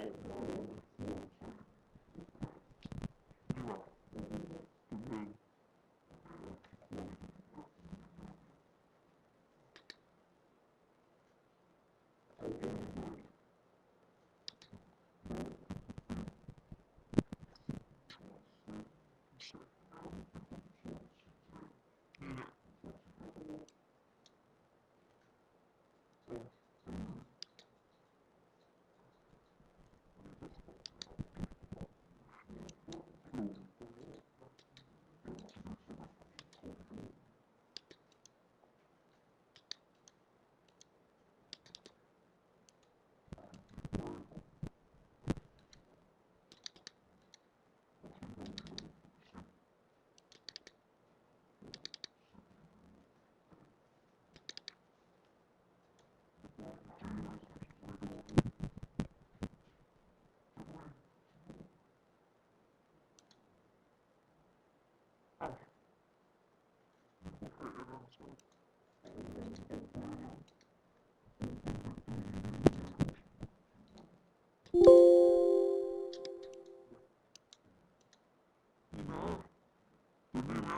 ນີ້ນະ ໂຕນີ້ນະ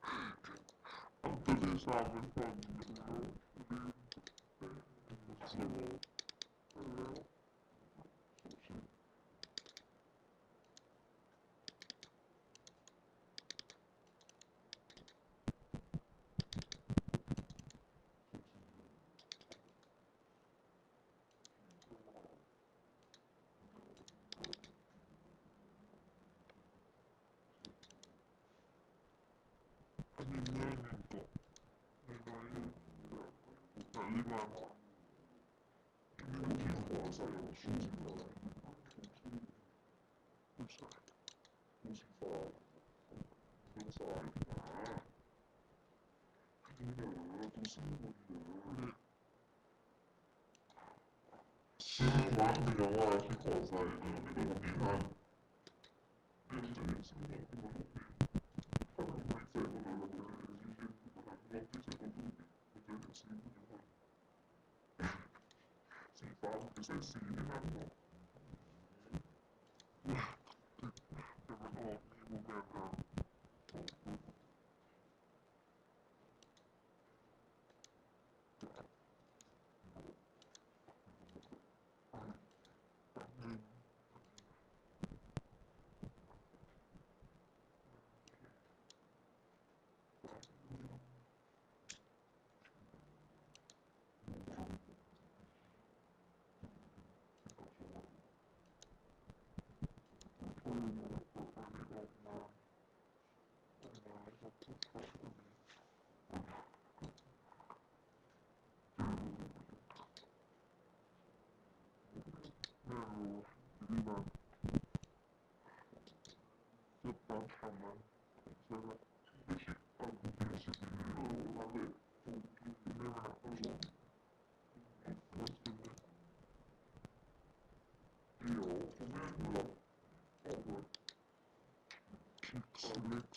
ອັນໂຕນີ້ສາມມັນພໍດີຢູ່ເນາະ ອັນນີ້ເມືອງຫຍັງເກາະ ນ້ອຍໆ ຕາລີບານ ມີຜູ້ທີ່ຂໍໃສ່ເອົາຊູ ຜູ້ຊາຍ ຜູ້ຊາຍ ຜູ້ຊາຍນະ ຄືນະ ຕູ້ຊື້ບໍ່ດີນະ. ຊື້ມັນກໍຍັງວ່າຊິຂໍໃສ່ ເອີ ແຕ່ບໍ່ມີເງິນ ດຽວຈະເຮັດຊື້ມັນກໍບໍ່ໄດ້ ຖ້າມັນໃ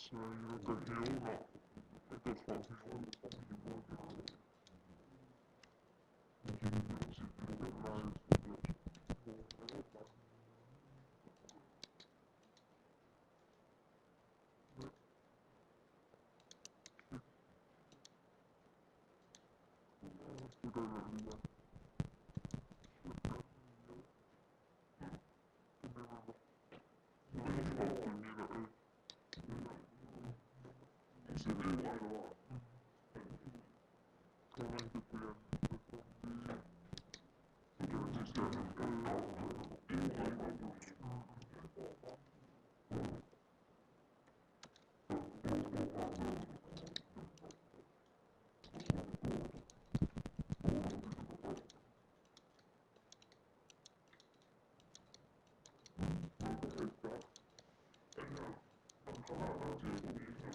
ສ່ບໍ່ໄດ້ ລະບໍ່ໄດ້ ຊິເຮັດບໍ່ໄດ້ ລອງໃສ່ບໍ່ໄດ້ ມັນຈະເຮັດຊື້ບໍ່ໄດ້ ສີຟ້າມັນໄປໃສ່ສີໃນນັ້ນເນາະ ແຕ່ມັນອອກນີ້ບໍ່ແມ່ນນະ.